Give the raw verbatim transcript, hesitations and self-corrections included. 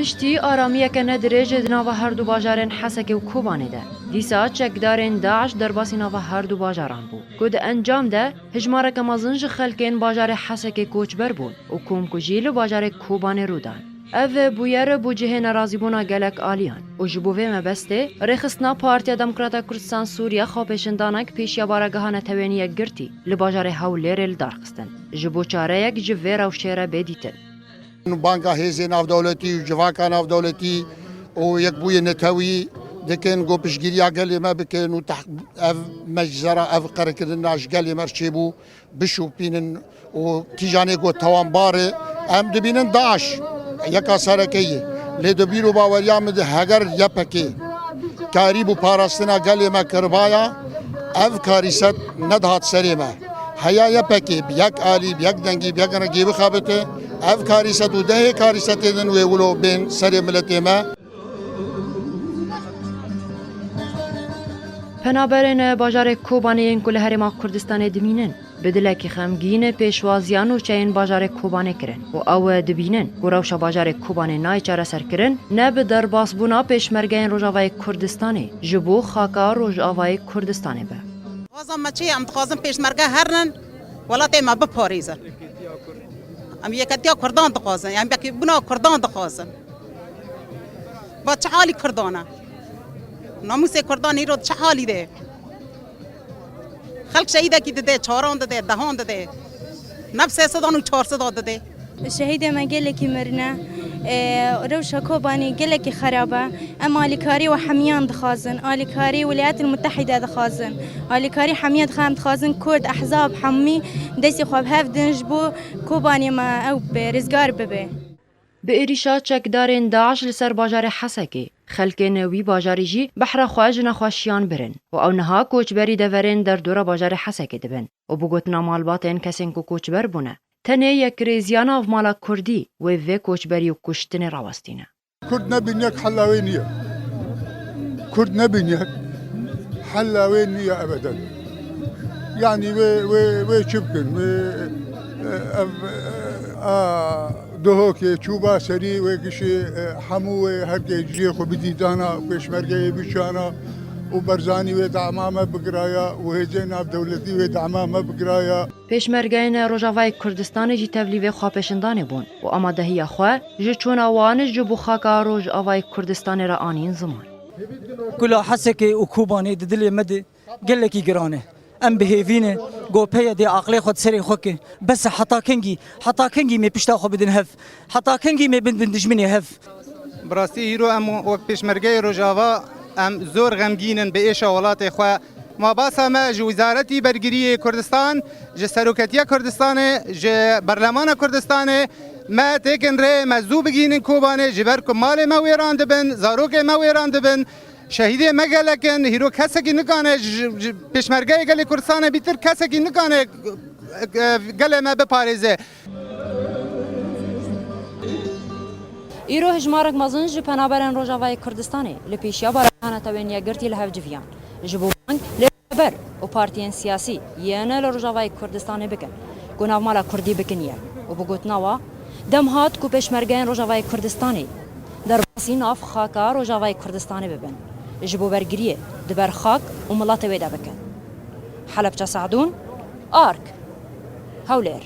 Piştî aramiyeke nedirêj di nava her du bajarên Hesekê û Kobanê de, dîsa çekdarên DAIŞ derbasî nava her du bajaran bû, ku di encam de hijmareke mezin ji xelkên bajarê Hesekê koçber bûn û komkujî li bajarê Kobanê rû dan. Ev bûyer bû cihê nerazîbûna gelek aliyan û ji bo vê mebestê rêxistina Partiya Demokrata Kurdistan Sûriye xwepêşandanek pêşiya Baregeha Netewên Yekgirtî li bajarê Hewlêrê li dar xistin, ji bo çareyek ji vê rewşê re bê dîtin. Banga hêzên navdewletî û civaka navdewletî û yekbûyê netewî dikin, ku piştgiriya gelê me bikin û teh-, ev meczera, ev qirkirina ji gelê me re çêbû, bişopînin û kîjanê ku tawanbar e, em dibînin DAIŞ yeka sereke ye. Lê di bîr û baweriya min de heger Y P G karîbû parastina gelê me kiribaya, ev karîset nedihat serê me. Heya Y P G bi yek alî, bi yek dengî, bi yek rengî bixebite, ev karîset û dehê karîsetê din wê wilo bên serê miletê me. Penaberên bajarê Kobanê yên ku li Herêma Kurdistanê dimînin, bi dilekî xemgîn pêşwaziya nûçeyên bajarê Kobanê kirin û ew dibînin ku rewşa bajarê Kobanê nayê çareserkirin ne bi derbasbûna pêşmergeyên Rojavayê Kurdistanê ji bo xaka Rojavayê Kurdistanê be. Dixwazin me çi ye? Em dixwazin pêşmerge herin, welatê me biparêzin. Em yeketiya Kurdan dixwazin, em yekîbûna Kurdan dixwazin. Va çi halî Kurdan e? Namûsê Kurdan îro çi halî de ye? Xelk şehîdekî dide, çaran dide, dehan dide. Ne bi sê sedan û çar seda dide. Şehîdê me gelekî mirine. Ê, rewşa Kobanê gelekî xerab e. Em alîkarî we hemiyan dixwazin. Alîkarî Wîlayetil Mutehîde dixwazin. Alîkarî hemiyan dixwazin. Em dixwazin Kurd, ehzab, hemî destê xwe bi hev din ji bo Kobanê me ew bi rizgar bibe. Bi êrîşa çekdarên DAIŞ li ser bajarê Hesekê, xelkên wî bajarî jî behra xwe ji nexweşiyan birin û ew niha koçberî deverên derdora bajarê Hesekê dibin û bi gotina malbatên kesên ku koçber bûne, tenê yekrêziya navmala Kurdî wê vê koçberî û kuştinê rawestîne. Kurd nebîniyek hela wê niye. Kurd nebîniyek hela wê niye ebeden. Yanî wê, wê, wê çi bikin? Wê, e, ev, e, a, Duhokê çûba serî wê gişê, e, hemû wê herkê cihê xwe bidî dana, pêşmergeyê biçana û Barzanî wê dema me bigiraya û hêzên navdewletî wê dema me bigiraya. Pêşmergeyên Rojavayê Kurdistanê jî tevlî vê xwepêşandanê bûn û amadehiya xwe ji çûna wan ji bo xaka Rojavayê Kurdistanê re anîn ziman. Kula Hesekê û Kobanê di dilê me de gelekî giran e. Em bi hêvî ne, go P Y D aqlê xwe di serê xwe ke. Bes e, heta kengî, heta kengî mê pişta xwe bidin hev? Heta kengî mê bin bin dijminê hev? Bi rastî hîro em wek pêşmergeyê Rojava em zor xemgîn in bi êşa welatê xwe. Ma basa me ji Wizaretî Bergiriyê Kurdistan, ji Seroketiya Kurdistanê, ji Berlemana Kurdistanê me têkin rê me zû bigihînin Kobanê, ji ber ku malê me wêran dibin, zarokê me wêran dibin. Şehîdê me gelek in, hîro kesekî nikane ji, ji pêşmergeyê gelê Kurdistanê bîtir kesekî nikane, e, gelê me biparêze. Îro hijmarek mezin ji penaberên Rojavayê Kurdistanê li pêşiya Baregeha Netewên Yekgirtî li hev civiyan, ji bo bang li rêber û partiyên siyasî yên li Rojavayê Kurdistanê bikin, ku navmala Kurdî bikiniye û bi gotina wa, dem hat ku pêşmergeyên Rojavayê Kurdistanê derbasî nav xaka Rojavayê Kurdistanê bibin, ji bo bergiriyê di ber xak û miletê wê de bikin. Helebça Sadûn, Ark, Hewlêr.